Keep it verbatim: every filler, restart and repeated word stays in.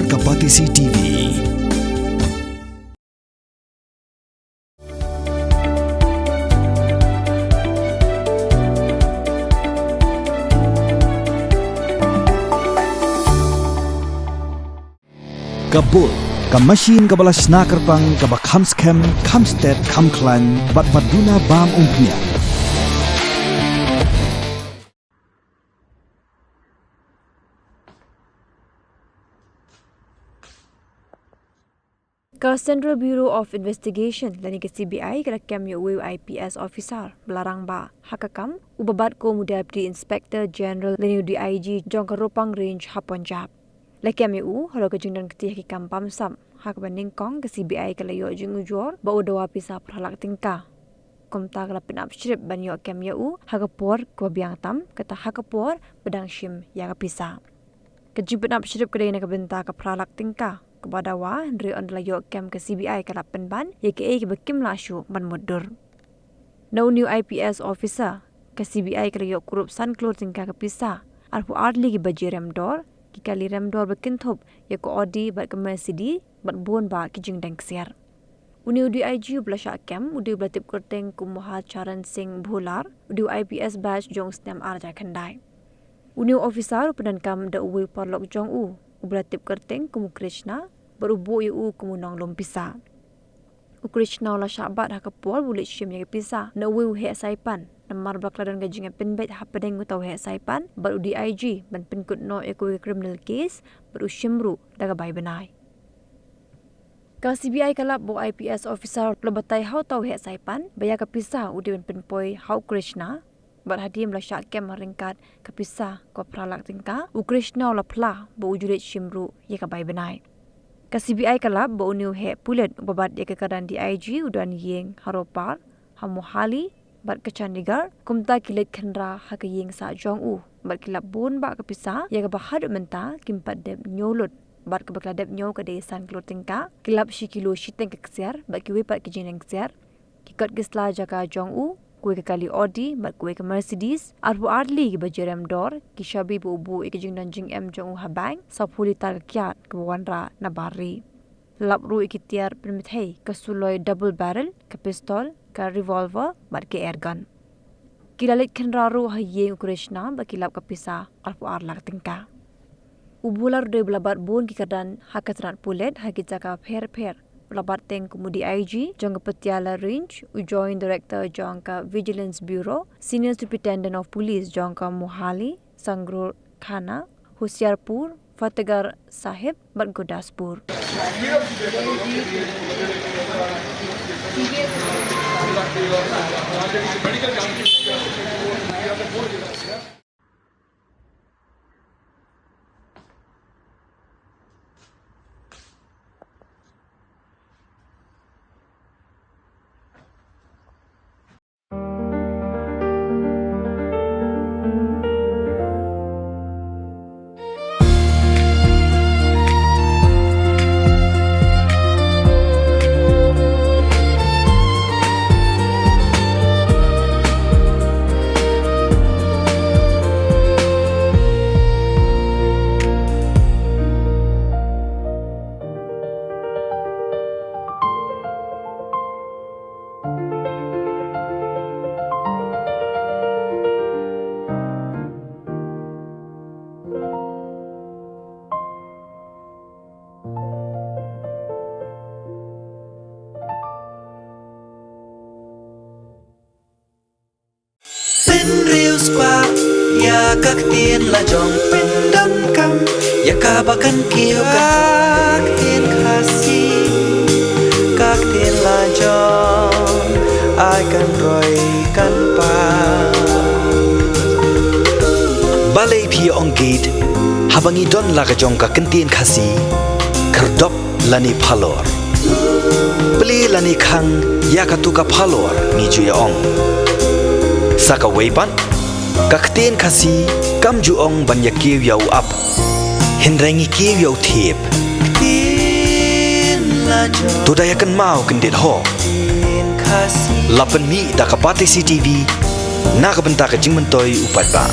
Ka Batesi T V. Ka Bull, ka machine kaba la shna kyrpang, kaba kham skhem, kham stet, kham khlaiñ, bad ba duna bam umphniang. Ka Central Bureau of Investigation lane ka C B I ka la kem ïa uwei u I P S officer ba la rangbah ha ka kam, uba bat kum u Deputy Inspector General lane u D I G jong ka Ropang Range ha Punjab. La kem ïa u halor ka jingdon kti ha ki kam bamsap, ha kaba nyngkong ka C B I ka la ïoh jingujor ba u dawa pisa phra lak tyngka. Kumta ka la pynap shrip ban ïoh kem ïa u ha ka por kaba biang tam, kata ha ka por ba dang shim ïa ka pisa. Ka jingpynap shrip ka dei na ka bynta ka phra lak tyngka kaba dawa, hynrei ynda la ïoh kem ka C B I ka la pynban ïa kaei kaba kim lah shuh ban mutdur. Na une u I P S officer, ka C B I ka la ïoh kurup san klur tyngka ka pisa, arphew ar tylli ki baje rem dor, ki kali rem dor ba kynthup ïa ka Audi bad ka Mercedes, bad bun bah ki jingdeng ksiar. Une u D I G uba la shah kem u dei uba la tip kyrteng kum u Harcharan Singh Bhular, u dei u I P S batch jong u snem ar hajar khyndai. Une u officer u pyndonkam da uwei u paralok jong u, uba la tip kyrteng kum u Krishna, bad u buh ïa u kum u nonglum pisa. U Krishna u la shah bat ha ka por ba u leit shim ïa ka pisa na uwei u heh saipan, namar ba ka la don ka jingïapynbeit hapdeng uta u heh saipan bad u D I G ban pynkut noh ïa kawei ka criminal case, bad u shim ruh da ka bai bnai. Ka C B I ka lap ba u I P S officer u la batai ha uta u heh saipan ba ïa ka pisa u dei ban pynpoi ha u Krishna, bad hadien ba la shah kem ha ryngkat ka pisa kaba phra lak tyngka, u Krishna u la phla ba u ju leit shim ruh ïa ka bai bnai. Ka C B I ka lap ba une u heh pulit uba bat ïa ka kyrdan D I G u don ïing ha Ropar, ha Mohali, bad ka Chandigarh, kumta ki leit khynra ha ka ïing sah jong u, bad ki lap bun bah ka pisa, ïa kaba haduh mynta kim pat dep ñiew lut, bad kaba ki la dep ñiew ka dei san klur tyngka, ki lap shi kilo shiteng ka ksiar, bad kiwei pat ki jingdeng ksiar, ki kot ki sla jaka jong u, kawei ka kali Audi, bad kawei ka Mercedes, arphew ar tylli ki baje rem dor, ki shabi ba u buh ïa ka jingdon jingem jong u ha bank, sawphew litar ka kiad kaba wanrah na bar ri. Lap ruh ïa ki tiar pynbthei, ka suloi double barrel, ka pistol, ka revolver, bad ka air gun. Ki la leit khynra ruh ha ïing u Krishna bad ki lap ka pisa arphew ar lak tyngka. U Bhular u dei uba la bat bun ki kyrdan ha ka tnat pulit ha ki jaka pher pher. U la bat teng kum u D I G jong ka Patiala Range, u Joint Director jong ka Vigilance Bureau, Senior Superintendent of Police jong ka Mohali, Sangrur Thana, Hoshiarpur, Fatehgarh Sahib, bad Gurdaspur. Pynriewspah ïa ka ktien lajong, pyndonkam ïa kaba kan kiew, ka ktien Khasi, ka ktien lajong, ai kan roi kan pang. Balei phi ong gate, haba ngi don la ka jong ka ktien Khasi, khyrdop lane phalor. Plie lane khang ïa katu ka phalor ngi ju ïa ong. Sa kawei pat, ka ktien Khasi kam ju ong ban ïa kiew ïa u ap, hynrei ngi kiew ïa u thiep. To da ïa kynmaw kyndit ho. La pynmih da ka Batesi T V na ka bynta ka jingmyntoi u paidbah.